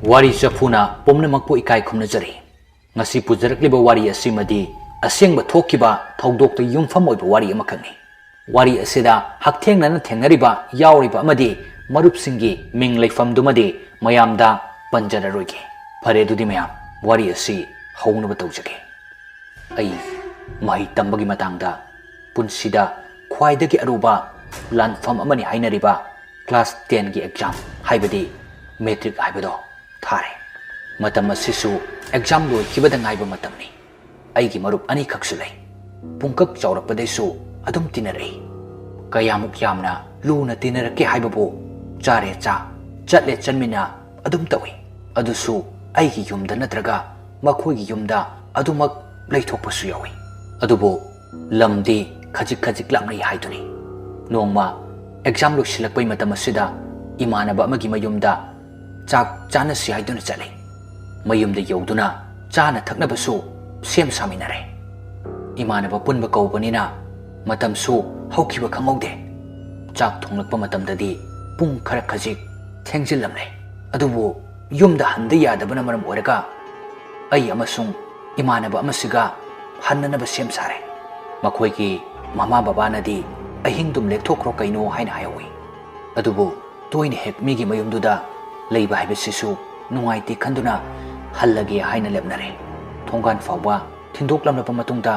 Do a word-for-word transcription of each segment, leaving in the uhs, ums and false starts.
ꯋꯥꯔꯤ ꯆꯐꯨꯅ ꯄꯨꯝꯅꯃꯛꯄꯨ ꯏꯀꯥꯏ ꯈꯨꯝꯅꯖꯔꯤ꯫ ꯉꯁꯤ ꯄꯨꯖꯔꯛꯂꯤꯕ ꯋꯥꯔꯤ ꯑꯁꯤꯃꯗꯤ ꯑꯁꯦꯡꯕ ꯊꯣꯛꯈꯤꯕ ꯊꯧꯗꯣꯛꯇ ꯌꯨꯝꯐꯝ ꯑꯣꯏꯕ ꯋꯥꯔꯤ ꯑꯃꯈꯛꯅꯤ꯫ ꯋꯥꯔꯤ ꯑꯁꯤꯗ ꯍꯛꯊꯦꯡꯅꯅ ꯊꯦꯡꯅꯔꯤꯕ ꯌꯥꯎꯔꯤꯕ ꯑꯃꯗꯤ ꯃꯔꯨꯞꯁꯤꯡꯒꯤ ꯃꯤꯡ ꯂꯩꯐꯝꯗꯨꯃꯗꯤ ꯃꯌꯥꯝꯗ ꯄꯟꯖꯔꯔꯣꯏꯒꯦ꯫ ꯐꯔꯦ, ꯑꯗꯨꯗꯤ ꯃꯌꯥꯝ, ꯋꯥꯔꯤ ꯑꯁꯤ ꯍꯧꯅꯕ ꯇꯧꯖꯒꯦ꯫ ꯑꯩ ꯃꯍꯩ ꯇꯝꯕꯒꯤ ꯃꯇꯥꯡꯗ ꯄꯨꯟꯁꯤꯗ ꯈ꯭ꯋꯥꯏꯗꯒꯤ ꯑꯔꯨꯕ ꯂꯥꯟꯐꯝ ꯑꯃꯅꯤ ꯍꯥꯏꯅꯔꯤꯕ class tenꯒꯤ exam, ꯍꯥꯏꯕꯗꯤ matric ꯍꯥꯏꯕꯗꯣ, ꯊꯥꯔꯦ꯫ ꯃꯇꯝ ꯑꯁꯤꯁꯨ exam ꯂꯣꯏꯈꯤꯕꯗ ꯉꯥꯏꯕ ꯃꯇꯝꯅꯤ꯫ ꯑꯩꯒꯤ ꯃꯔꯨꯞ ꯑꯅꯤꯈꯛꯁꯨ ꯂꯩ꯫ ꯄꯨꯡꯀꯛ ꯆꯥꯎꯔꯛꯄꯗꯩꯁꯨ ꯑꯗꯨꯝ ꯇꯤꯟꯅꯔꯛꯏ꯫ ꯀꯌꯥꯃꯨꯛ ꯌꯥꯝꯅ ꯂꯨꯅ ꯇꯤꯟꯅꯔꯛꯀꯦ ꯍꯥꯏꯕꯕꯨ, ꯆꯥꯔꯦ ꯆꯥ, ꯆꯠꯂꯦ ꯆꯠꯃꯤꯟꯅ ꯑꯗꯨꯝ ꯇꯧꯏ꯫ ꯑꯗꯨꯁꯨ ꯑꯩꯒꯤ ꯌꯨꯝꯗ ꯅꯠꯇ꯭ꯔꯒ ꯃꯈꯣꯏꯒꯤ ꯌꯨꯝꯗ ꯑꯗꯨꯃꯛ ꯂꯩꯊꯣꯛꯄꯁꯨ ꯌꯥꯎꯏ꯫ ꯑꯗꯨꯕꯨ ꯂꯝꯗꯤ ꯈꯖꯤꯛ ꯈꯖꯤꯛ ꯂꯥꯞꯅꯩ ꯍꯥꯏꯗꯨꯅꯤ꯫ ꯅꯣꯡꯃ exam ꯂꯣꯏꯁꯤꯜꯂꯛꯄꯩ ꯃꯇꯝ ꯑꯁꯤꯗ ꯏꯃꯥꯟꯅꯕ ꯑꯃꯒꯤ ꯃꯌꯨꯝꯗ ꯆꯥꯛ ꯆꯥꯅꯁꯤ ꯍꯥꯏꯗꯨꯅ ꯆꯠꯂꯤ꯫ ꯃꯌꯨꯝꯗ ꯌꯧꯗꯨꯅ ꯆꯥꯅ ꯊꯛꯅꯕꯁꯨ ꯁꯦꯝ ꯁꯥꯃꯤꯟꯅꯔꯦ꯫ ꯏꯃꯥꯟꯅꯕ ꯄꯨꯟꯕ ꯀꯧꯕꯅꯤꯅ ꯃꯇꯝꯁꯨ ꯍꯧꯈꯤꯕ ꯈꯪꯍꯧꯗꯦ꯫ ꯆꯥꯛ ꯊꯣꯡꯂꯛꯄ ꯃꯇꯝꯗꯗꯤ ꯄꯨꯡ ꯈꯔ ꯈꯖꯤꯛ ꯊꯦꯡꯖꯤꯜꯂꯝꯂꯦ꯫ ꯑꯗꯨꯕꯨ ꯌꯨꯝꯗ ꯍꯟꯗ ꯌꯥꯗꯕꯅ ꯃꯔꯝ ꯑꯣꯏꯔꯒ ꯑꯩ ꯑꯃꯁꯨꯡ ꯏꯃꯥꯟꯅꯕ ꯑꯃꯁꯤꯒ ꯍꯟꯅꯅꯕ ꯁꯦꯝ ꯁꯥꯔꯦ꯫ ꯃꯈꯣꯏꯒꯤ ꯃꯃꯥ ꯕꯕꯥꯅꯗꯤ "ꯑꯍꯤꯡꯗꯨꯝ ꯂꯦꯛꯊꯣꯛꯈ꯭ꯔꯣ ꯀꯩꯅꯣ" ꯍꯥꯏꯅ ꯍꯥꯏꯍꯧꯏ꯫ ꯑꯗꯨꯕꯨ ꯇꯣꯏꯅ ꯍꯦꯛ ꯃꯤꯒꯤ ꯃꯌꯨꯝꯗꯨꯗ ꯂꯩꯕ ꯍꯥꯏꯕꯁꯤꯁꯨ ꯅꯨꯡꯉꯥꯏꯇꯦ ꯈꯟꯗꯨꯅ ꯍꯜꯂꯒꯦ ꯍꯥꯏꯅ ꯂꯦꯞꯅꯔꯦ꯫ ꯊꯣꯡꯒꯥꯟ ꯐꯥꯎꯕ ꯊꯤꯟꯗꯣꯛꯂꯝꯂꯕ ꯃꯇꯨꯡꯗ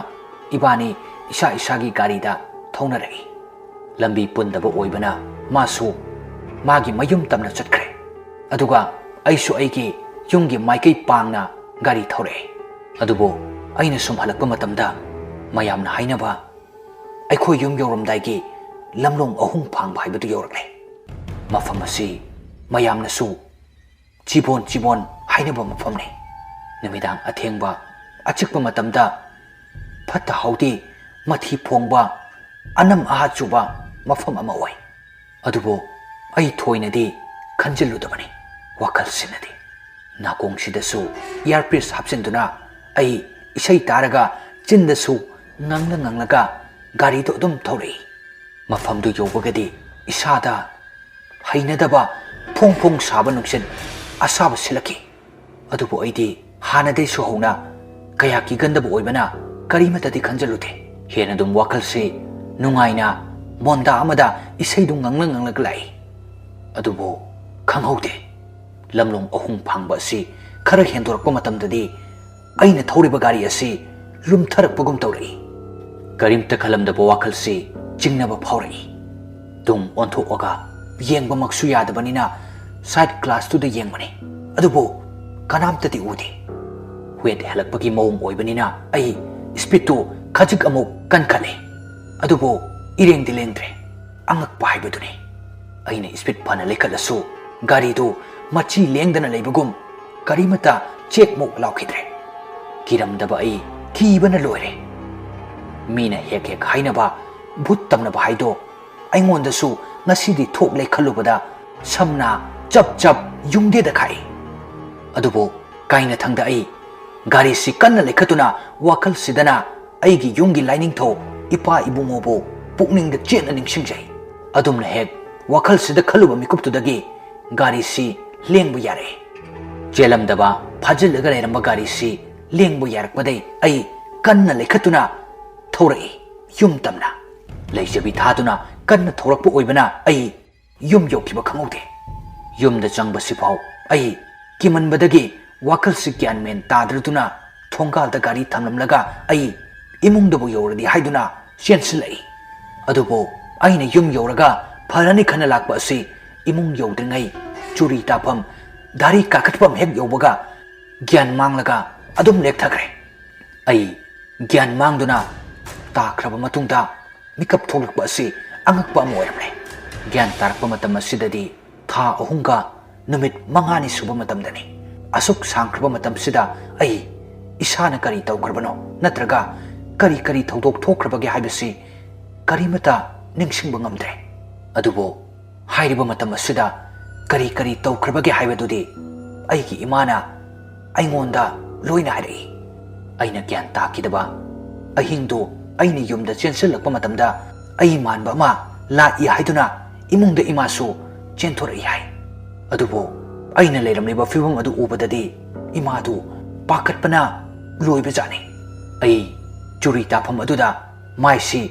ꯏꯕꯥꯅꯤ ꯏꯁꯥ ꯏꯁꯥꯒꯤ ꯒꯥꯔꯤꯗ ꯊꯧꯅꯔꯛꯏ꯫ ꯂꯝꯕꯤ ꯄꯨꯟꯗꯕ ꯑꯣꯏꯕꯅ ꯃꯥꯁꯨ ꯃꯥꯒꯤ ꯃꯌꯨꯝ ꯇꯝꯅ ꯆꯠꯈ꯭ꯔꯦ꯫ ꯑꯗꯨꯒ ꯑꯩꯁꯨ ꯑꯩꯒꯤ ꯌꯨꯝꯒꯤ ꯃꯥꯏꯀꯩ ꯄꯥꯡꯅ ꯒꯥꯔꯤ ꯊꯧꯔꯛꯑꯦ꯫ ꯑꯗꯨꯕꯨ ꯑꯩꯅ ꯁꯨꯝ ꯍꯜꯂꯛꯄ ꯃꯇꯝꯗ ꯃꯌꯥꯝꯅ ꯍꯥꯏꯅꯕ ꯑꯩꯈꯣꯏ ꯌꯨꯝ ꯌꯧꯔꯝꯗꯥꯏꯒꯤ ꯂꯝꯂꯣꯡ ꯑꯍꯨꯝ ꯐꯥꯡꯕ ꯍꯥꯏꯕꯗꯨ ꯌꯧꯔꯛꯂꯦ꯫ ꯃꯐꯝ ꯑꯁꯤ ꯃꯌꯥꯝꯅꯁꯨ ꯆꯤꯕꯣꯟ ꯆꯤꯕꯣꯟ ꯍꯥꯏꯅꯕ ꯃꯐꯝꯅꯤ꯫ ꯅꯨꯃꯤꯗꯥꯡ ꯑꯊꯦꯡꯕ ꯑꯆꯤꯛꯄ ꯃꯇꯝꯗ ꯐꯠꯇ ꯍꯥꯎꯗꯤ ꯃꯊꯤ ꯐꯣꯡꯕ, ꯑꯅꯝ ꯑꯍꯥ ꯆꯨꯕ ꯃꯐꯝ ꯑꯃ ꯑꯣꯏ꯫ ꯑꯗꯨꯕꯨ ꯑꯩ ꯊꯣꯏꯅꯗꯤ ꯈꯟꯖꯤꯜꯂꯨꯗꯕꯅꯤ, ꯋꯥꯈꯜꯁꯤꯅꯗꯤ꯫ ꯅꯥꯀꯣꯡꯁꯤꯗꯁꯨ earpiece ꯍꯥꯞꯆꯤꯟꯗꯨꯅ ꯑꯩ ꯏꯁꯩ ꯇꯥꯔꯒ ꯆꯤꯟꯗꯁꯨ ꯉꯥꯡꯂ ꯉꯥꯡꯂꯒ ꯒꯥꯔꯤꯗꯨ ꯑꯗꯨꯝ ꯊꯧꯔꯛꯏ꯫ ꯃꯐꯝꯗꯨ ꯌꯧꯕꯒꯗꯤ ꯏꯁꯥꯗ ꯍꯩꯅꯗꯕ ꯐꯣꯡ ꯐꯣꯡ ꯁꯥꯕ ꯅꯨꯡꯁꯤꯠ ꯑꯁꯥꯕ ꯁꯤꯜꯂꯛꯈꯤ꯫ ꯑꯗꯨꯕꯨ ꯑꯩꯗꯤ ꯍꯥꯟꯅꯗꯩꯁꯨ ꯍꯧꯅ ꯀꯌꯥ ꯀꯤꯒꯟꯗꯕ ꯑꯣꯏꯕꯅ ꯀꯔꯤꯃꯠꯇꯗꯤ ꯈꯟꯖꯜꯂꯨꯗꯦ꯫ ꯍꯦꯟꯅ ꯑꯗꯨꯝ ꯋꯥꯈꯜꯁꯤ ꯅꯨꯡꯉꯥꯏꯅ ꯃꯣꯟꯗꯥ ꯑꯃꯗ ꯏꯁꯩꯗꯨ ꯉꯪꯂ ꯉꯪꯂꯒ ꯂꯥꯛꯏ꯫ ꯑꯗꯨꯕꯨ ꯈꯪꯍꯧꯗꯦ, ꯂꯝꯂꯣꯡ ꯑꯍꯨꯝ ꯐꯥꯡꯕ ꯑꯁꯤ ꯈꯔ ꯍꯦꯟꯗꯣꯔꯛꯄ ꯃꯇꯝꯗꯗꯤ ꯑꯩꯅ ꯊꯧꯔꯤꯕ ꯒꯥꯔꯤ ꯑꯁꯤ ꯂꯨꯝꯊꯔꯛꯄꯒꯨꯝ ꯇꯧꯔꯛꯏ꯫ ꯀꯔꯤꯝꯇ ꯈꯜꯂꯝꯗꯕ ꯋꯥꯈꯜꯁꯤ ꯆꯤꯡꯅꯕ ꯐꯥꯎꯔꯛꯏ꯫ ꯇꯨꯡ ꯑꯣꯟꯊꯣꯛꯑꯒ ꯌꯦꯡꯕꯃꯛꯁꯨ ꯌꯥꯗꯕꯅꯤꯅ ꯁꯥꯏꯠ ꯒ꯭ꯂꯥꯁꯇꯨꯗ ꯌꯦꯡꯕꯅꯤ, ꯑꯗꯨꯕꯨ ꯀꯅꯥꯝꯇꯗꯤ ꯎꯗꯦ꯫ ꯋꯦꯠ ꯍꯦꯜꯂꯛꯄꯒꯤ ꯃꯑꯣꯡ ꯑꯣꯏꯕꯅꯤꯅ ꯑꯩ ꯁ꯭ꯄꯤꯠꯇꯨ ꯈꯖꯤꯛ ꯑꯃꯨꯛ ꯀꯟꯈꯠꯂꯦ, ꯑꯗꯨꯕꯨ ꯏꯔꯦꯡꯗꯤ ꯂꯦꯡꯗ꯭ꯔꯦ꯫ ꯑꯉꯛꯄ ꯍꯥꯏꯕꯗꯨꯅꯤ꯫ ꯑꯩꯅ ꯁ꯭ꯄꯤꯠ ꯐꯅ ꯂꯩꯈꯠꯂꯁꯨ ꯒꯥꯔꯤꯗꯨ ꯃꯆꯤ ꯂꯦꯡꯗꯅ ꯂꯩꯕꯒꯨꯝ ꯀꯔꯤꯃꯠꯇ ꯆꯦꯛ ꯃꯣꯛ ꯂꯥꯎꯈꯤꯗ꯭ꯔꯦ꯫ ꯀꯤꯔꯝꯗꯕ ꯑꯩ ꯀꯤꯕꯅ ꯂꯣꯏꯔꯦ꯫ ꯃꯤꯅ ꯍꯦꯛ ꯍꯦꯛ ꯍꯥꯏꯅꯕ ꯚꯨꯠ ꯇꯝꯅꯕ ꯍꯥꯏꯗꯣ ꯑꯩꯉꯣꯟꯗꯁꯨ ꯉꯁꯤꯗꯤ ꯊꯣꯛꯂꯦ ꯈꯜꯂꯨꯕꯗ ꯁꯝꯅ ꯆꯞ ꯆꯞ ꯌꯨꯡꯗꯦꯗ ꯈꯥꯛꯏ꯫ ꯑꯗꯨꯕꯨ ꯀꯥꯏꯅꯊꯪꯗ ꯑꯩ ꯒꯥꯔꯤꯁꯤ ꯀꯟꯅ ꯂꯩꯈꯠꯇꯨꯅ ꯋꯥꯈꯜꯁꯤꯗꯅ ꯑꯩꯒꯤ ꯌꯨꯝꯒꯤ ꯂꯥꯏꯅꯤꯡꯊꯧ ꯏꯄꯥ ꯏꯕꯨꯡꯉꯣꯕꯨ ꯄꯨꯛꯅꯤꯡꯗ ꯆꯦꯠꯅ ꯅꯤꯡꯁꯤꯡꯖꯩ꯫ ꯑꯗꯨꯝꯅ ꯍꯦꯛ ꯋꯥꯈꯜꯁꯤꯗ ꯈꯜꯂꯨꯕ ꯃꯤꯀꯨꯞꯇꯨꯗꯒꯤ ꯒꯥꯔꯤꯁꯤ ꯂꯦꯡꯕ ꯌꯥꯔꯛꯏ꯫ ꯆꯦꯜꯂꯝꯗꯕ ꯐꯥꯖꯤꯜꯂꯒ ꯂꯩꯔꯝꯕ ꯒꯥꯔꯤꯁꯤ ꯂꯦꯡꯕ ꯌꯥꯔꯛꯄꯗꯩ ꯑꯩ ꯀꯟꯅ ꯂꯩꯈꯠꯇꯨꯅ ꯊꯧꯔꯛꯏ꯫ ꯌꯨꯝ ꯇꯝꯅ ꯂꯩꯖꯕꯤ ꯊꯥꯗꯨꯅ ꯀꯟꯅ ꯊꯧꯔꯛꯄ ꯑꯣꯏꯕꯅ ꯑꯩ ꯌꯨꯝ ꯌꯧꯈꯤꯕ ꯈꯪꯍꯧꯗꯦ꯫ ꯌꯨꯝꯗ ꯆꯪꯕꯁꯤꯐꯥꯎ ꯑꯩ ꯀꯤꯃꯟꯕꯗꯒꯤ ꯋꯥꯈꯜꯁꯤ ꯒ꯭ꯌꯥꯟ ꯃꯦꯟ ꯇꯥꯗ꯭ꯔꯗꯨꯅ ꯊꯣꯡꯒꯥꯜꯗ ꯒꯥꯔꯤ ꯊꯝꯂꯝꯂꯒ ꯑꯩ ꯏꯃꯨꯡꯗꯕꯨ ꯌꯧꯔꯗꯤ ꯍꯥꯏꯗꯨꯅ ꯆꯦꯟꯁꯤꯜꯂꯛꯏ꯫ ꯑꯗꯨꯕꯨ ꯑꯩꯅ ꯌꯨꯝ ꯌꯧꯔꯒ ꯐꯔꯅꯤ ꯈꯟꯅ ꯂꯥꯛꯄ ꯑꯁꯤ ꯏꯃꯨꯡ ꯌꯧꯗ꯭ꯔꯤꯉꯩ ꯆꯨꯔꯤ ꯇꯥꯐꯝ, ꯗꯥꯔꯤ ꯀꯥꯈꯠꯐꯝ ꯍꯦꯛ ꯌꯧꯕꯒ ꯒ꯭ꯌꯥꯟ ꯃꯥꯡꯂꯒ ꯑꯗꯨꯝ ꯂꯦꯛꯊꯈ꯭ꯔꯦ꯫ ꯑꯩ ꯒ꯭ꯌꯥꯟ ꯃꯥꯡꯗꯨꯅ ꯇꯥꯈ꯭ꯔꯕ ꯃꯇꯨꯡꯗ ꯃꯤꯀꯞ ꯊꯣꯛꯂꯛꯄ ꯑꯁꯤ ꯑꯉꯛꯄ ꯑꯃ ꯑꯣꯏꯔꯝꯂꯦ꯫ ꯒ꯭ꯌꯥꯟ ꯇꯥꯔꯛꯄ ꯃꯇꯝ ꯑꯁꯤꯗꯗꯤ ꯊꯥ ꯑꯍꯨꯝꯒ ꯅꯨꯃꯤꯠ ꯃꯉꯥꯅꯤ ꯁꯨꯕ ꯃꯇꯝꯗꯅꯤ꯫ ꯑꯁꯨꯛ ꯁꯥꯡꯈ꯭ꯔꯕ ꯃꯇꯝꯁꯤꯗ ꯑꯩ ꯏꯁꯥꯅ ꯀꯔꯤ ꯇꯧꯈ꯭ꯔꯕꯅꯣ ꯅꯠꯇ꯭ꯔꯒ ꯀꯔꯤ ꯀꯔꯤ ꯊꯧꯗꯣꯛ ꯊꯣꯛꯈ꯭ꯔꯕꯒꯦ ꯍꯥꯏꯕꯁꯤ ꯀꯔꯤꯃꯠꯇ ꯅꯤꯡꯁꯤꯡꯕ ꯉꯝꯗ꯭ꯔꯦ꯫ ꯑꯗꯨꯕꯨ ꯍꯥꯏꯔꯤꯕ ꯃꯇꯝ ꯑꯁꯤꯗ ꯀꯔꯤ ꯀꯔꯤ ꯇꯧꯈ꯭ꯔꯕꯒꯦ ꯍꯥꯏꯕꯗꯨꯗꯤ ꯑꯩꯒꯤ ꯏꯃꯥꯅ ꯑꯩꯉꯣꯟꯗ ꯂꯣꯏꯅ ꯍꯥꯏꯔꯛꯏ꯫ ꯑꯩꯅ ꯒ꯭ꯌꯥꯟ ꯇꯥꯈꯤꯗꯕ ꯑꯍꯤꯡꯗꯨ ꯑꯩꯅ ꯌꯨꯝꯗ ꯆꯦꯟꯁꯤꯜꯂꯛꯄ ꯃꯇꯝꯗ ꯑꯩ ꯃꯥꯟꯕ ꯑꯃ ꯂꯥꯛꯏ ꯍꯥꯏꯗꯨꯅ ꯏꯃꯨꯡꯗ ꯏꯃꯥꯁꯨ ꯆꯦꯟꯊꯣꯔꯛꯏ ꯍꯥꯏ꯫ ꯑꯗꯨꯕꯨ ꯑꯩꯅ ꯂꯩꯔꯝꯂꯤꯕ ꯐꯤꯕꯝ ꯑꯗꯨ ꯎꯕꯗꯗꯤ ꯏꯃꯥꯗꯨ ꯄꯥꯈꯠꯄꯅ ꯂꯣꯏꯕꯖꯥꯠꯅꯤ꯫ ꯑꯩ ꯆꯨꯔꯤ ꯇꯥꯐꯝ ꯑꯗꯨꯗ ꯃꯥꯏꯁꯤ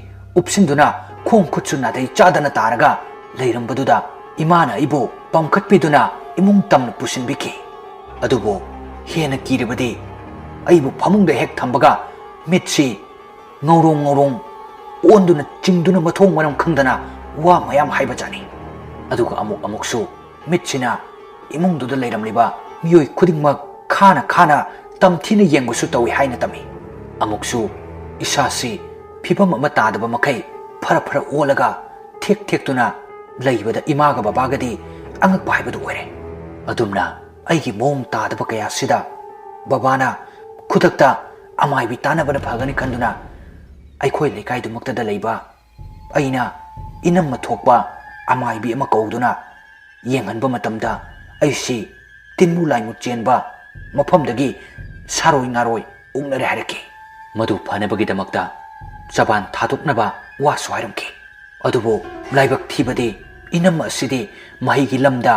ꯎꯞꯁꯤꯟꯗꯨꯅ ꯈꯣꯡ ꯈꯨꯠꯁꯨ ꯅꯥꯇꯩ ꯆꯥꯗꯅ ꯇꯥꯔꯒ ꯂꯩꯔꯝꯕꯗꯨꯗ ꯏꯃꯥꯅ ꯑꯩꯕꯨ ꯄꯝꯈꯠꯄꯤꯗꯨꯅ ꯏꯃꯨꯡ ꯇꯝꯅ ꯄꯨꯁꯤꯟꯕꯤꯈꯤ꯫ ꯑꯗꯨꯕꯨ ꯍꯦꯟꯅ ꯀꯤꯔꯕꯗꯤ ꯑꯩꯕꯨ ꯐꯃꯨꯡꯗ ꯍꯦꯛ ꯊꯝꯕꯒ ꯃꯤꯠꯁꯤ ꯉꯧꯔꯣꯡ ꯉꯧꯔꯣꯡ ꯑꯣꯟꯗꯨꯅ ꯆꯤꯡꯗꯨꯅ ꯃꯊꯣꯡ ꯃꯔꯝ ꯈꯪꯗꯅ ꯋꯥ ꯃꯌꯥꯝ ꯍꯥꯏꯕꯖꯥꯠꯅꯤ꯫ ꯑꯗꯨꯒ ꯑꯃꯨꯛ ꯑꯃꯨꯛꯁꯨ ꯃꯤꯠꯁꯤꯅ ꯏꯃꯨꯡꯗꯨꯗ ꯂꯩꯔꯝꯂꯤꯕ ꯃꯤꯑꯣꯏ ꯈꯨꯗꯤꯡꯃꯛ ꯈꯥꯅ ꯈꯥꯅ ꯇꯝꯊꯤꯅ ꯌꯦꯡꯕꯁꯨ ꯇꯧꯏ ꯍꯥꯏꯅ ꯇꯝꯃꯤ꯫ ꯑꯃꯨꯛꯁꯨ ꯏꯁꯥꯁꯤ ꯐꯤꯕꯝ ꯑꯃ ꯇꯥꯗꯕ ꯃꯈꯩ ꯐꯔ ꯐꯔ ꯑꯣꯜꯂꯒ ꯊꯦꯛ ꯊꯦꯛꯇꯨꯅ ꯂꯩꯕꯗ ꯏꯃꯥꯒ ꯕꯕꯥꯒꯗꯤ ꯑꯉꯛꯄ ꯍꯥꯏꯕꯗꯨ ꯑꯣꯏꯔꯦ꯫ ꯑꯗꯨꯝꯅ ꯑꯩꯒꯤ ꯃꯑꯣꯡ ꯇꯥꯗꯕ ꯀꯌꯥꯁꯤꯗ ꯕꯕꯥꯅ ꯈꯨꯗꯛꯇ ꯑꯃꯥꯏꯕꯤ ꯇꯥꯟꯅꯕꯅ ꯐꯒꯅꯤ ꯈꯟꯗꯨꯅ ꯑꯩꯈꯣꯏ ꯂꯩꯀꯥꯏꯗꯨꯃꯛꯇꯗ ꯂꯩꯕ ꯑꯩꯅ ꯏꯅꯝꯃ ꯊꯣꯛꯄ ꯑꯃꯥꯏꯕꯤ ꯑꯃ ꯀꯧꯗꯨꯅ ꯌꯦꯡꯍꯟꯕ ꯃꯇꯝꯗ ꯑꯩꯁꯤ ꯇꯤꯟꯃꯨ ꯂꯥꯏꯃꯨ ꯆꯦꯟꯕ ꯃꯐꯝꯗꯒꯤ ꯁꯥꯔꯣꯏ ꯉꯥꯔꯣꯏ ꯎꯛꯅꯔꯦ ꯍꯥꯏꯔꯛꯈꯤ꯫ ꯃꯗꯨ ꯐꯅꯕꯒꯤꯗꯃꯛꯇ ꯆꯕꯥꯟ ꯊꯥꯗꯣꯛꯅꯕ ꯋꯥꯁꯨ ꯍꯥꯏꯔꯝꯈꯤ꯫ ꯑꯗꯨꯕꯨ ꯂꯥꯏꯕꯛ ꯊꯤꯕꯗꯤ ꯏꯅꯝꯃ ꯑꯁꯤꯗꯤ ꯃꯍꯩꯒꯤ ꯂꯝꯗ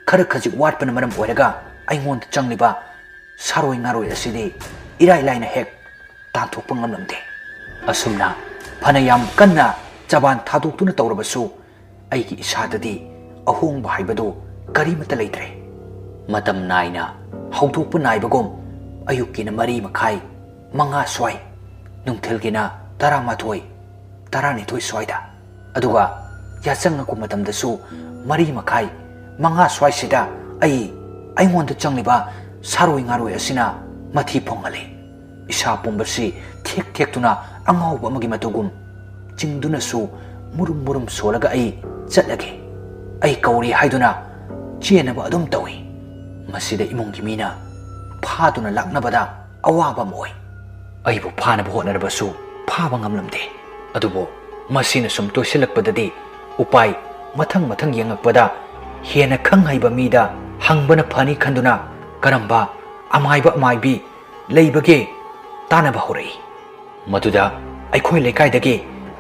ꯈꯔ ꯈꯖꯤꯛ ꯋꯥꯠꯄꯅ ꯃꯔꯝ ꯑꯣꯏꯔꯒ ꯑꯩꯉꯣꯟꯗ ꯆꯪꯂꯤꯕ ꯁꯥꯔꯣꯏ ꯉꯥꯔꯣꯏ ꯑꯁꯤꯗꯤ ꯏꯔꯥꯏ ꯂꯥꯏꯅ ꯍꯦꯛ ꯇꯥꯟꯊꯣꯛꯄ ꯉꯝꯂꯝꯗꯦ꯫ ꯑꯁꯨꯝꯅ ꯐꯅꯌꯥꯝ ꯀꯟꯅ ꯆꯕꯥꯟ ꯊꯥꯗꯣꯛꯇꯨꯅ ꯇꯧꯔꯕꯁꯨ ꯑꯩꯒꯤ ꯏꯁꯥꯗꯗꯤ ꯑꯍꯣꯡꯕ ꯍꯥꯏꯕꯗꯨ ꯀꯔꯤꯃꯠꯇ ꯂꯩꯇ꯭ꯔꯦ꯫ ꯃꯇꯝ ꯅꯥꯏꯅ ꯍꯧꯗꯣꯛꯄ ꯅꯥꯏꯕꯒꯨꯝ ꯑꯌꯨꯛꯀꯤꯅ ꯃꯔꯤ ꯃꯈꯥꯏ, ꯃꯉꯥ ꯁ꯭ꯋꯥꯏ, ꯅꯨꯡꯊꯤꯜꯒꯤꯅ ꯇꯔꯥꯃꯥꯊꯣꯏ, ꯇꯔꯥꯅꯤꯊꯣꯏ ꯁ꯭ꯋꯥꯏꯗ, ꯑꯗꯨꯒ ꯌꯥꯆꯪꯉꯛꯄ ꯃꯇꯝꯗꯁꯨ ꯃꯔꯤ ꯃꯈꯥꯏ, ꯃꯉꯥ ꯁ꯭ꯋꯥꯏꯁꯤꯗ ꯑꯩ ꯑꯩꯉꯣꯟꯗ ꯆꯪꯂꯤꯕ ꯁꯥꯔꯣꯏ ꯉꯥꯔꯣꯏ ꯑꯁꯤꯅ ꯃꯊꯤ ꯐꯣꯡꯍꯜꯂꯤ꯫ ꯏꯁꯥ ꯄꯨꯝꯕꯁꯤ ꯊꯦꯛ ꯊꯦꯛꯇꯨꯅ ꯑꯉꯥꯎꯕ ꯑꯃꯒꯤ ꯃꯇꯧꯒꯨꯝ ꯆꯤꯡꯗꯨꯅꯁꯨ ꯃꯨꯔꯨꯝ ꯃꯨꯔꯨꯝ ꯁꯣꯜꯂꯒ ꯑꯩ ꯆꯠꯂꯒꯦ, ꯑꯩ ꯀꯧꯔꯤ ꯍꯥꯏꯗꯨꯅ ꯆꯦꯟꯅꯕ ꯑꯗꯨꯝ ꯇꯧꯏ꯫ ꯃꯁꯤꯗ ꯏꯃꯨꯡꯒꯤ ꯃꯤꯅ ꯐꯥꯗꯨꯅ ꯂꯥꯛꯅꯕꯗ ꯑꯋꯥꯕ ꯑꯃ ꯑꯣꯏ꯫ ꯑꯩꯕꯨ ꯐꯥꯅꯕ ꯍꯣꯠꯅꯔꯕꯁꯨ ꯐꯥꯕ ꯉꯝꯂꯝꯗꯦ꯫ ꯑꯗꯨꯕꯨ ꯃꯁꯤꯅ ꯁꯨꯝ ꯇꯣꯏꯁꯤꯜꯂꯛꯄꯗꯗꯤ ꯎꯄꯥꯏ ꯃꯊꯪ ꯃꯊꯪ ꯌꯦꯡꯉꯛꯄꯗ ꯍꯦꯟꯅ ꯈꯪ ꯍꯩꯕ ꯃꯤꯗ ꯍꯪꯕꯅ ꯐꯅꯤ ꯈꯟꯗꯨꯅ ꯀꯔꯝꯕ ꯑꯃꯥꯏꯕ ꯑꯃꯥꯏꯕꯤ ꯂꯩꯕꯒꯦ ꯇꯥꯅꯕ ꯍꯧꯔꯛꯏ꯫ ꯃꯗꯨꯗ ꯑꯩꯈꯣꯏ ꯂꯩꯀꯥꯏꯗꯒꯤ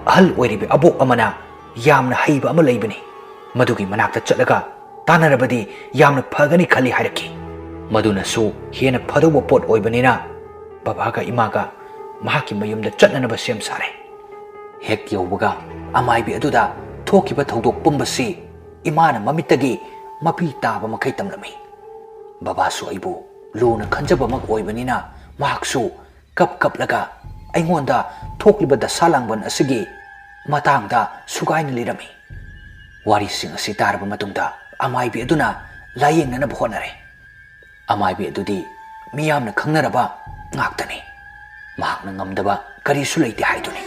ꯑꯍꯜ ꯑꯣꯏꯔꯤꯕ ꯑꯕꯣꯛ ꯑꯃꯅ ꯌꯥꯝꯅ ꯍꯩꯕ ꯑꯃ ꯂꯩꯕꯅꯤ꯫ ꯃꯗꯨꯒꯤ ꯃꯅꯥꯛꯇ ꯆꯠꯂꯒ ꯇꯥꯟꯅꯔꯕꯗꯤ ꯌꯥꯝꯅ ꯐꯒꯅꯤ ꯈꯜꯂꯤ" ꯍꯥꯏꯔꯛꯈꯤ꯫ ꯃꯗꯨꯅꯁꯨ ꯍꯦꯟꯅ ꯐꯗꯧꯕ ꯄꯣꯠ ꯑꯣꯏꯕꯅꯤꯅ ꯕꯕꯥꯒ ꯏꯃꯥꯒ ꯃꯍꯥꯛꯀꯤ ꯃꯌꯨꯝꯗ ꯆꯠꯅꯅꯕ ꯁꯦꯝ ꯁꯥꯔꯦ꯫ ꯍꯦꯛ ꯌꯧꯕꯒ ꯑꯃꯥꯏꯕꯤ ꯑꯗꯨꯗ ꯊꯣꯛꯈꯤꯕ ꯊꯧꯗꯣꯛ ꯄꯨꯝꯕꯁꯤ ꯏꯃꯥꯅ ꯃꯃꯤꯠꯇꯒꯤ ꯃꯄꯤ ꯇꯥꯕ ꯃꯈꯩ ꯇꯝꯂꯝꯃꯤ꯫ ꯕꯕꯥꯁꯨ ꯑꯩꯕꯨ ꯂꯨꯅ ꯈꯟꯖꯕꯃꯛ ꯑꯣꯏꯕꯅꯤꯅ ꯃꯍꯥꯛꯁꯨ ꯀꯞ ꯀꯞꯂꯒ ꯑꯩꯉꯣꯟꯗ ꯊꯣꯛꯂꯤꯕ ꯗꯁꯥ ꯂꯥꯡꯕꯟ ꯑꯁꯤꯒꯤ ꯃꯇꯥꯡꯗ ꯁꯨꯒꯥꯏꯅ ꯂꯤꯔꯝꯃꯤ꯫ ꯋꯥꯔꯤꯁꯤꯡ ꯑꯁꯤ ꯇꯥꯔꯕ ꯃꯇꯨꯡꯗ ꯑꯃꯥꯏꯕꯤ ꯑꯗꯨꯅ ꯂꯥꯌꯦꯡꯅꯅꯕ ꯍꯣꯠꯅꯔꯦ꯫ ꯑꯃꯥꯏꯕꯤ ꯑꯗꯨꯗꯤ ꯃꯤꯌꯥꯝꯅ ꯈꯪꯅꯔꯕ ꯉꯥꯛꯇꯅꯤ꯫ ꯃꯍꯥꯛꯅ ꯉꯝꯗꯕ ꯀꯔꯤꯁꯨ ꯂꯩꯇꯦ ꯍꯥꯏꯗꯨꯅꯤ꯫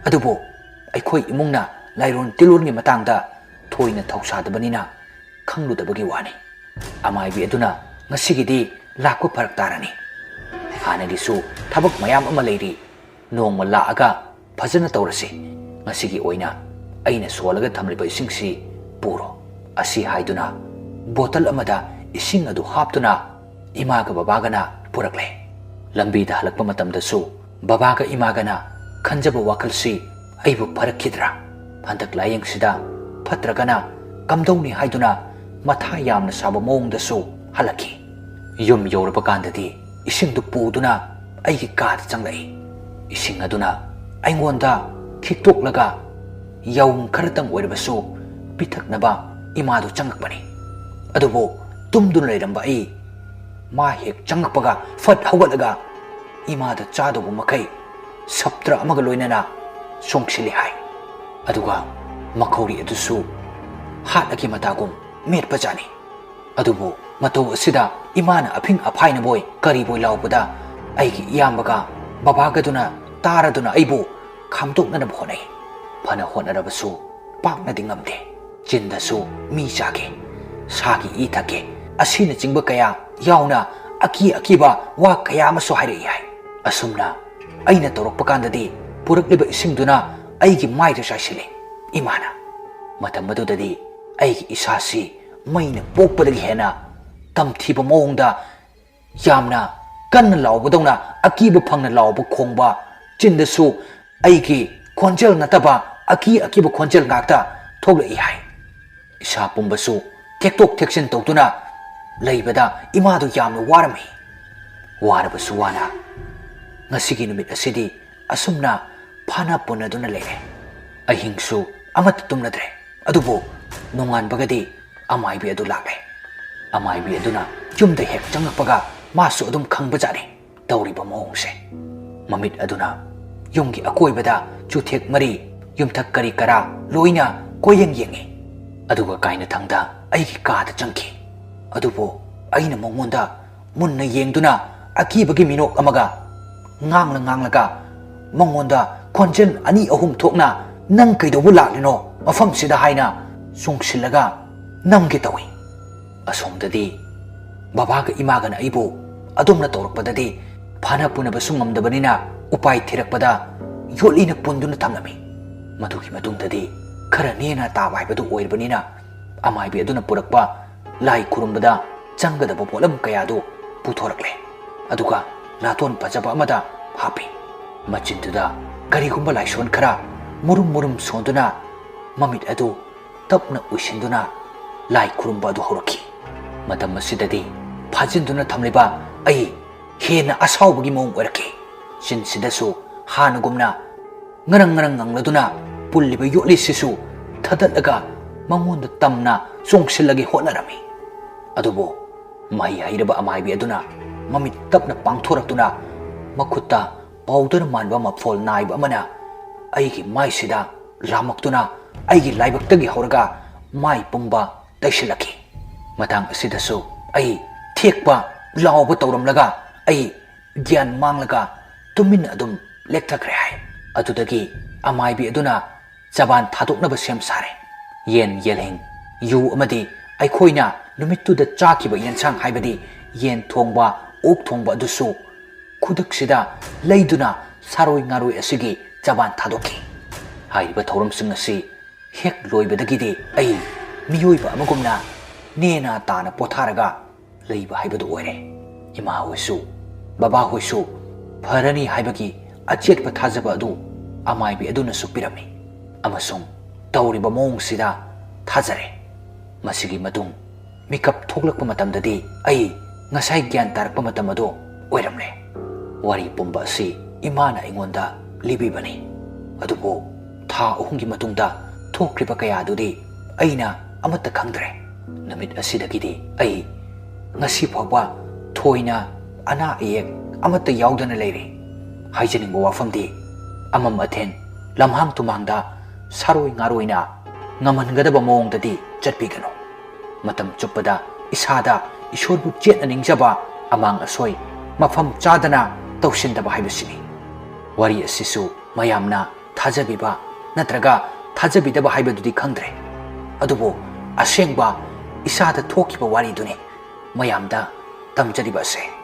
ꯑꯗꯨꯕꯨ ꯑꯩꯈꯣꯏ ꯏꯃꯨꯡꯅ ꯂꯥꯏꯔꯣꯟ ꯇꯤꯜꯂꯣꯟꯒꯤ ꯃꯇꯥꯡꯗ ꯊꯣꯏꯅ ꯊꯧꯁꯥꯗꯕꯅꯤꯅ ꯈꯪꯂꯨꯗꯕꯒꯤ ꯋꯥꯅꯤ꯫ ꯑꯃꯥꯏꯕꯤ ꯑꯗꯨꯅ ꯉꯁꯤꯒꯤꯗꯤ ꯂꯥꯛꯄ ꯐꯔꯛ ꯇꯥꯔꯅꯤ꯫ ꯍꯥꯟꯅꯒꯤꯁꯨ ꯊꯕꯛ ꯃꯌꯥꯝ ꯑꯃ ꯂꯩꯔꯤ꯫ ꯅꯣꯡꯃ ꯂꯥꯛꯑꯒ ꯐꯖꯅ ꯇꯧꯔꯁꯤ꯫ ꯉꯁꯤꯒꯤ ꯑꯣꯏꯅ ꯑꯩꯅ ꯁꯣꯜꯂꯒ ꯊꯝꯂꯤꯕ ꯏꯁꯤꯡꯁꯤ ꯄꯨꯔꯣ꯫ ꯑꯁꯤ ꯍꯥꯏꯗꯨꯅ ꯕꯣꯇꯜ ꯑꯃꯗ ꯏꯁꯤꯡ ꯑꯗꯨ ꯍꯥꯞꯇꯨꯅ ꯏꯃꯥꯒ ꯕꯕꯥꯒꯅ ꯄꯨꯔꯛꯂꯦ꯫ ꯂꯝꯕꯤꯗ ꯍꯜꯂꯛꯄ ꯃꯇꯝꯗꯁꯨ ꯕꯕꯥꯒ ꯏꯃꯥꯒꯅ ꯈꯟꯖꯕ ꯋꯥꯈꯜꯁꯤ ꯑꯩꯕꯨ ꯐꯔꯛꯈꯤꯗ꯭ꯔꯥ? ꯍꯟꯗꯛ ꯂꯥꯌꯦꯡꯁꯤꯗ ꯐꯠꯇ꯭ꯔꯒꯅ ꯀꯝꯗꯧꯅꯤ ꯍꯥꯏꯗꯨꯅ ꯃꯊꯥ ꯌꯥꯝꯅ ꯁꯥꯕ ꯃꯑꯣꯡꯗꯁꯨ ꯍꯜꯂꯛꯈꯤ꯫ ꯌꯨꯝ ꯌꯧꯔꯕ ꯀꯥꯟꯗꯗꯤ ꯏꯁꯤꯡꯗꯨ ꯄꯨꯗꯨꯅ ꯑꯩꯒꯤ ꯀꯥꯗ ꯆꯪꯂꯛꯏ꯫ ꯏꯁꯤꯡ ꯑꯗꯨꯅ ꯑꯩꯉꯣꯟꯗ ꯈꯤꯛꯇꯣꯛꯂꯒ ꯌꯥꯎꯝ ꯈꯔꯇꯪ ꯑꯣꯏꯔꯕꯁꯨ ꯄꯤꯊꯛꯅꯕ ꯏꯃꯥꯗꯨ ꯆꯪꯉꯛꯄꯅꯤ꯫ ꯑꯗꯨꯕꯨ ꯇꯨꯝꯗꯨꯅ ꯂꯩꯔꯝꯕ ꯑꯩ ꯃꯥ ꯍꯦꯛ ꯆꯪꯉꯛꯄꯒ ꯐꯠ ꯍꯧꯒꯠꯂꯒ ꯏꯃꯥꯗ ꯆꯥꯗꯧꯕ ꯃꯈꯩ ꯁꯞꯇ꯭ꯔ ꯑꯃꯒ ꯂꯣꯏꯅꯅ ꯆꯣꯡꯁꯤꯜꯂꯤ ꯍꯥꯏ꯫ ꯑꯗꯨꯒ ꯃꯈꯧꯔꯤ ꯑꯗꯨꯁꯨ ꯍꯥꯠꯂꯒꯦ ꯃꯇꯥꯒꯨꯝ ꯃꯦꯠꯄꯖꯥꯠꯅꯤ꯫ ꯑꯗꯨꯕꯨ ꯃꯇꯧ ꯑꯁꯤꯗ ꯏꯃꯥꯅ ꯑꯐꯤꯡ ꯑꯐꯥꯏꯅꯕꯣꯏ ꯀꯔꯤꯕꯣꯏ ꯂꯥꯎꯕꯗ ꯑꯩꯒꯤ ꯏꯌꯥꯝꯕꯒ ꯕꯕꯥꯒꯗꯨꯅ ꯇꯥꯔꯗꯨꯅ ꯑꯩꯕꯨ ꯈꯥꯝꯗꯣꯛꯅꯅꯕ ꯍꯣꯠꯅꯩ꯫ ꯐꯅ ꯍꯣꯠꯅꯔꯕꯁꯨ ꯄꯥꯛꯅꯗꯤ ꯉꯝꯗꯦ꯫ ꯆꯤꯟꯗꯁꯨ "ꯃꯤ ꯆꯥꯒꯦ, ꯁꯥꯒꯤ ꯏ ꯊꯛꯀꯦ" ꯑꯁꯤꯅꯆꯤꯡꯕ ꯀꯌꯥ ꯌꯥꯎꯅ ꯑꯀꯤ ꯑꯀꯤꯕ ꯋꯥ ꯀꯌꯥ ꯑꯃꯁꯨ ꯍꯥꯏꯔꯛꯏ ꯍꯥꯏ꯫ ꯑꯁꯨꯝꯅ ꯑꯩꯅ ꯇꯧꯔꯛꯄ ꯀꯥꯟꯗꯗꯤ ꯄꯨꯔꯛꯂꯤꯕ ꯏꯁꯤꯡꯗꯨꯅ ꯑꯩꯒꯤ ꯃꯥꯏꯗ ꯆꯥꯏꯁꯤꯜꯂꯤ ꯏꯃꯥꯅ꯫ ꯃꯇꯝ ꯑꯗꯨꯗꯗꯤ ꯑꯩꯒꯤ ꯏꯁꯥꯁꯤ ꯃꯩꯅ ꯄꯣꯛꯄꯗꯒꯤ ꯍꯦꯟꯅ ꯇꯝꯊꯤꯕ ꯃꯑꯣꯡꯗ ꯌꯥꯝꯅ ꯀꯟꯅ ꯂꯥꯎꯕꯗꯧꯅ ꯑꯀꯤꯕ ꯐꯪꯅ ꯂꯥꯎꯕ ꯈꯣꯡꯕ, ꯆꯤꯟꯗꯁꯨ ꯑꯩꯒꯤ ꯈꯣꯟꯖꯦꯜ ꯅꯠꯇꯕ ꯑꯀꯤ ꯑꯀꯤꯕ ꯈꯣꯟꯖꯦꯜ ꯉꯥꯛꯇ ꯊꯣꯛꯂꯛꯏ ꯍꯥꯏ꯫ ꯏꯁꯥ ꯄꯨꯝꯕꯁꯨ ꯊꯦꯛꯇꯣꯛ ꯊꯦꯛꯆꯤꯟ ꯇꯧꯗꯨꯅ ꯂꯩꯕꯗ ꯏꯃꯥꯗꯨ ꯌꯥꯝꯅ ꯋꯥꯔꯝꯃꯤ꯫ ꯋꯥꯔꯕꯁꯨ ꯋꯥꯅ ꯉꯁꯤꯒꯤ ꯅꯨꯃꯤꯠ ꯑꯁꯤꯗꯤ ꯑꯁꯨꯝꯅ ꯐꯥꯅ ꯄꯨꯟꯅꯗꯨꯅ ꯂꯩꯔꯦ꯫ ꯑꯍꯤꯡꯁꯨ ꯑꯃꯠꯇ ꯇꯨꯝꯅꯗ꯭ꯔꯦ꯫ ꯑꯗꯨꯕꯨ ꯅꯣꯡꯉꯥꯟꯕꯒꯗꯤ ꯑꯃꯥꯏꯕꯤ ꯑꯗꯨ ꯂꯥꯛꯂꯦ꯫ ꯑꯃꯥꯏꯕꯤ ꯑꯗꯨꯅ ꯌꯨꯝꯗ ꯍꯦꯛ ꯆꯪꯂꯛꯄꯒ ꯃꯥꯁꯨ ꯑꯗꯨꯝ ꯈꯪꯕꯖꯥꯠꯅꯤ ꯇꯧꯔꯤꯕ ꯃꯑꯣꯡꯁꯦ꯫ ꯃꯃꯤꯠ ꯑꯗꯨꯅ ꯌꯨꯝꯒꯤ ꯑꯀꯣꯏꯕꯗ ꯆꯨꯊꯦꯛ ꯃꯔꯤ, ꯌꯨꯝꯊꯛ ꯀꯔꯤ ꯀꯔꯥ ꯂꯣꯏꯅ ꯀꯣꯏꯌꯦꯡ ꯌꯦꯡꯉꯤ꯫ ꯑꯗꯨꯒ ꯀꯥꯏꯅꯊꯪꯗ ꯑꯩꯒꯤ ꯀꯥꯗ ꯆꯪꯈꯤ꯫ ꯑꯗꯨꯕꯨ ꯑꯩꯅ ꯃꯉꯣꯟꯗ ꯃꯨꯟꯅ ꯌꯦꯡꯗꯨꯅ ꯑꯀꯤꯕꯒꯤ ꯃꯤꯅꯣꯛ ꯑꯃꯒ ꯉꯥꯡꯂ ꯉꯥꯡꯂꯒ ꯃꯉꯣꯟꯗ ꯈꯣꯟꯖꯦꯜ ꯑꯅꯤ ꯑꯍꯨꯝ ꯊꯣꯛꯅ "ꯅꯪ ꯀꯩꯗꯧꯕ ꯂꯥꯛꯂꯤꯅꯣ ꯃꯐꯝꯁꯤꯗ?" ꯍꯥꯏꯅ ꯆꯣꯡꯁꯤꯜꯂꯒ ꯅꯝꯒꯦ ꯇꯧꯏ꯫ ꯑꯁꯣꯝꯗꯗꯤ ꯕꯕꯥꯒ ꯏꯃꯥꯒꯅ ꯑꯩꯕꯨ ꯑꯗꯣꯝꯅ ꯇꯧꯔꯛꯄꯗꯗꯤ ꯐꯥꯅ ꯄꯨꯅꯕꯁꯨ ꯉꯝꯗꯕꯅꯤꯅ ꯎꯄꯥꯏ ꯊꯤꯔꯛꯄꯗ ꯌꯣꯠꯂꯤꯅ ꯄꯨꯟꯗꯨꯅ ꯊꯝꯂꯝꯃꯤ꯫ ꯃꯗꯨꯒꯤ ꯃꯇꯨꯡꯗꯗꯤ ꯈꯔ ꯅꯦꯅ ꯇꯥꯕ ꯍꯥꯏꯕꯗꯨ ꯑꯣꯏꯔꯕꯅꯤꯅ ꯑꯃꯥꯏꯕꯤ ꯑꯗꯨꯅ ꯄꯨꯔꯛꯄ ꯂꯥꯏ ꯈꯨꯔꯨꯝꯕꯗ ꯆꯪꯒꯗꯕ ꯄꯣꯠꯂꯝ ꯀꯌꯥꯗꯨ ꯄꯨꯊꯣꯔꯛꯂꯦ꯫ ꯑꯗꯨꯒ ꯅꯥꯇꯣꯟ ꯐꯖꯕ ꯑꯃꯗ ꯍꯥꯞꯄꯤ꯫ ꯃꯆꯤꯟꯗꯨꯗ ꯀꯔꯤꯒꯨꯝꯕ ꯂꯥꯏꯁꯣꯟ ꯈꯔ ꯃꯨꯔꯨꯝ ꯃꯨꯔꯨꯝ ꯁꯣꯟꯗꯨꯅ ꯃꯃꯤꯠ ꯑꯗꯨ ꯇꯞꯅ ꯎꯏꯁꯤꯟꯗꯨꯅ ꯂꯥꯏ ꯈꯨꯔꯨꯝꯕ ꯑꯗꯨ ꯍꯧꯔꯛꯈꯤ꯫ ꯃꯇꯝ ꯑꯁꯤꯗꯗꯤ ꯐꯥꯖꯤꯟꯗꯨꯅ ꯊꯝꯂꯤꯕ ꯑꯩ ꯍꯦꯟꯅ ꯑꯁꯥꯎꯕꯒꯤ ꯃꯑꯣꯡ ꯑꯣꯏꯔꯛꯈꯤ꯫ ꯆꯤꯟꯁꯤꯗꯁꯨ ꯍꯥꯟꯅꯒꯨꯝꯅ ꯉꯔꯪ ꯉꯔꯪ ꯉꯪꯂꯗꯨꯅ ꯄꯨꯜꯂꯤꯕ ꯌꯣꯠꯂꯤꯁꯤꯁꯨ ꯊꯥꯗꯠꯂꯒ ꯃꯉꯣꯟꯗ ꯇꯝꯅ ꯆꯣꯡꯁꯤꯜꯂꯒꯦ ꯍꯣꯠꯅꯔꯝꯃꯤ꯫ ꯑꯗꯨꯕꯨ ꯃꯍꯩ ꯍꯩꯔꯕ ꯑꯃꯥꯏꯕꯤ ꯑꯗꯨꯅ ꯃꯃꯤꯠ ꯇꯞꯅ ꯄꯥꯡꯊꯣꯔꯛꯇꯨꯅ ꯃꯈꯨꯠꯇ ꯄꯥꯎꯗꯔ ꯃꯥꯟꯕ ꯃꯐꯣꯜ ꯅꯥꯏꯕ ꯑꯃꯅ ꯑꯩꯒꯤ ꯃꯥꯏꯁꯤꯗ ꯂꯥꯝꯃꯛꯇꯨꯅ ꯑꯩꯒꯤ ꯂꯥꯏꯕꯛꯇꯒꯤ ꯍꯧꯔꯒ ꯃꯥꯏ ꯄꯨꯝꯕ ꯇꯩꯁꯤꯜꯂꯛꯈꯤ꯫ ꯃꯇꯥꯡ ꯑꯁꯤꯗꯁꯨ ꯑꯩ ꯊꯦꯛꯄ ꯂꯥꯎꯕ ꯇꯧꯔꯝꯂꯒ ꯑꯩ ꯒ꯭ꯌꯥꯟ ꯃꯥꯡꯂꯒ ꯇꯨꯃꯤꯟꯅ ꯑꯗꯨꯝ ꯂꯦꯛꯊꯈ꯭ꯔꯦ ꯍꯥꯏ꯫ ꯑꯗꯨꯗꯒꯤ ꯑꯃꯥꯏꯕꯤ ꯑꯗꯨꯅ ꯆꯕꯥꯟ ꯊꯥꯗꯣꯛꯅꯕ ꯁꯦꯝ ꯁꯥꯔꯦ꯫ ꯌꯦꯟ, ꯌꯦꯜꯍꯤꯡ, ꯌꯨ ꯑꯃꯗꯤ ꯑꯩꯈꯣꯏꯅ ꯅꯨꯃꯤꯠꯇꯨꯗ ꯆꯥꯈꯤꯕ ꯌꯦꯟꯁꯥꯡ, ꯍꯥꯏꯕꯗꯤ ꯌꯦꯟ ꯊꯣꯡꯕ, ꯑꯣꯛ ꯊꯣꯡꯕ ꯑꯗꯨꯁꯨ ꯈꯨꯗꯛꯁꯤꯗ ꯂꯩꯗꯨꯅ ꯁꯥꯔꯣꯏ ꯉꯥꯔꯣꯏ ꯑꯁꯤꯒꯤ ꯆꯕꯥꯟ ꯊꯥꯗꯣꯛꯈꯤ꯫ ꯍꯥꯏꯔꯤꯕ ꯊꯧꯔꯝꯁꯤꯡ ꯑꯁꯤ ꯍꯦꯛ ꯂꯣꯏꯕꯗꯒꯤꯗꯤ ꯑꯩ ꯃꯤꯑꯣꯏꯕ ꯑꯃꯒꯨꯝꯅ ꯅꯦꯅꯥ ꯇꯥꯅ ꯄꯣꯊꯥꯔꯒ ꯂꯩꯕ ꯍꯥꯏꯕꯗꯨ ꯑꯣꯏꯔꯦ꯫ ꯏꯃꯥ ꯍꯣꯏꯁꯨ, ꯕꯕꯥ ꯍꯣꯏꯁꯨ ꯐꯔꯅꯤ ꯍꯥꯏꯕꯒꯤ ꯑꯆꯦꯠꯄ ꯊꯥꯖꯕ ꯑꯗꯨ ꯑꯃꯥꯏꯕꯤ ꯑꯗꯨꯅꯁꯨ ꯄꯤꯔꯝꯃꯤ꯫ ꯑꯃꯁꯨꯡ ꯇꯧꯔꯤꯕ ꯃꯑꯣꯡꯁꯤꯗ ꯊꯥꯖꯔꯦ꯫ ꯃꯁꯤꯒꯤ ꯃꯇꯨꯡ ꯃꯤꯀꯞ ꯊꯣꯛꯂꯛꯄ ꯃꯇꯝꯗꯗꯤ ꯑꯩ ꯉꯁꯥꯏ ꯒ꯭ꯌꯥꯟ ꯇꯥꯔꯛꯄ ꯃꯇꯝ ꯑꯗꯨ ꯑꯣꯏꯔꯝꯂꯦ꯫ ꯋꯥꯔꯤ ꯄꯨꯝꯕ ꯑꯁꯤ ꯏꯃꯥꯅ ꯑꯩꯉꯣꯟꯗ ꯂꯤꯕꯤꯕꯅꯤ꯫ ꯑꯗꯨꯕꯨ ꯊꯥ ꯑꯍꯨꯝꯒꯤ ꯃꯇꯨꯡꯗ ꯊꯣꯛꯈ꯭ꯔꯤꯕ ꯀꯌꯥꯗꯨꯗꯤ ꯑꯩꯅ ꯑꯃꯠꯇ ꯈꯪꯗ꯭ꯔꯦ꯫ ꯅꯨꯃꯤꯠ ꯑꯁꯤꯗꯒꯤꯗꯤ ꯑꯩ ꯉꯁꯤ ꯐꯥꯎꯕ ꯊꯣꯏꯅ ꯑꯅꯥ ꯑꯌꯦꯛ ꯑꯃꯠꯇ ꯌꯥꯎꯗꯅ ꯂꯩꯔꯤ꯫ ꯍꯥꯏꯖꯅꯤꯡꯕ ꯋꯥꯐꯝꯗꯤ, ꯑꯃꯝ ꯑꯊꯦꯡ, ꯂꯝꯍꯥꯡ ꯇꯨꯝꯍꯥꯡꯗ ꯁꯥꯔꯣꯏ ꯉꯥꯔꯣꯏꯅ ꯉꯝꯍꯟꯒꯗꯕ ꯃꯑꯣꯡꯗꯗꯤ ꯆꯠꯄꯤꯒꯅꯨ꯫ ꯃꯇꯝ ꯆꯨꯞꯄꯗ ꯏꯁꯥꯗ ꯏꯁꯣꯔꯕꯨ ꯆꯦꯠꯅ ꯅꯤꯡꯖꯕ, ꯑꯃꯥꯡ ꯑꯁꯣꯏ ꯃꯐꯝ ꯆꯥꯗꯅ ꯇꯧꯁꯤꯟꯗꯕ ꯍꯥꯏꯕꯁꯤꯅꯤ꯫ ꯋꯥꯔꯤ ꯑꯁꯤꯁꯨ ꯃꯌꯥꯝꯅ ꯊꯥꯖꯕꯤꯕ ꯅꯠꯇ꯭ꯔꯒ ꯊꯥꯖꯕꯤꯗꯕ ꯍꯥꯏꯕꯗꯨꯗꯤ ꯈꯪꯗ꯭ꯔꯦ, ꯑꯗꯨꯕꯨ ꯑꯁꯦꯡꯕ ꯏꯁꯥꯗ ꯊꯣꯛꯈꯤꯕ ꯋꯥꯔꯤꯗꯨꯅꯤ ꯃꯌꯥꯝꯗ ꯇꯝꯖꯔꯤꯕ ꯑꯁꯦ꯫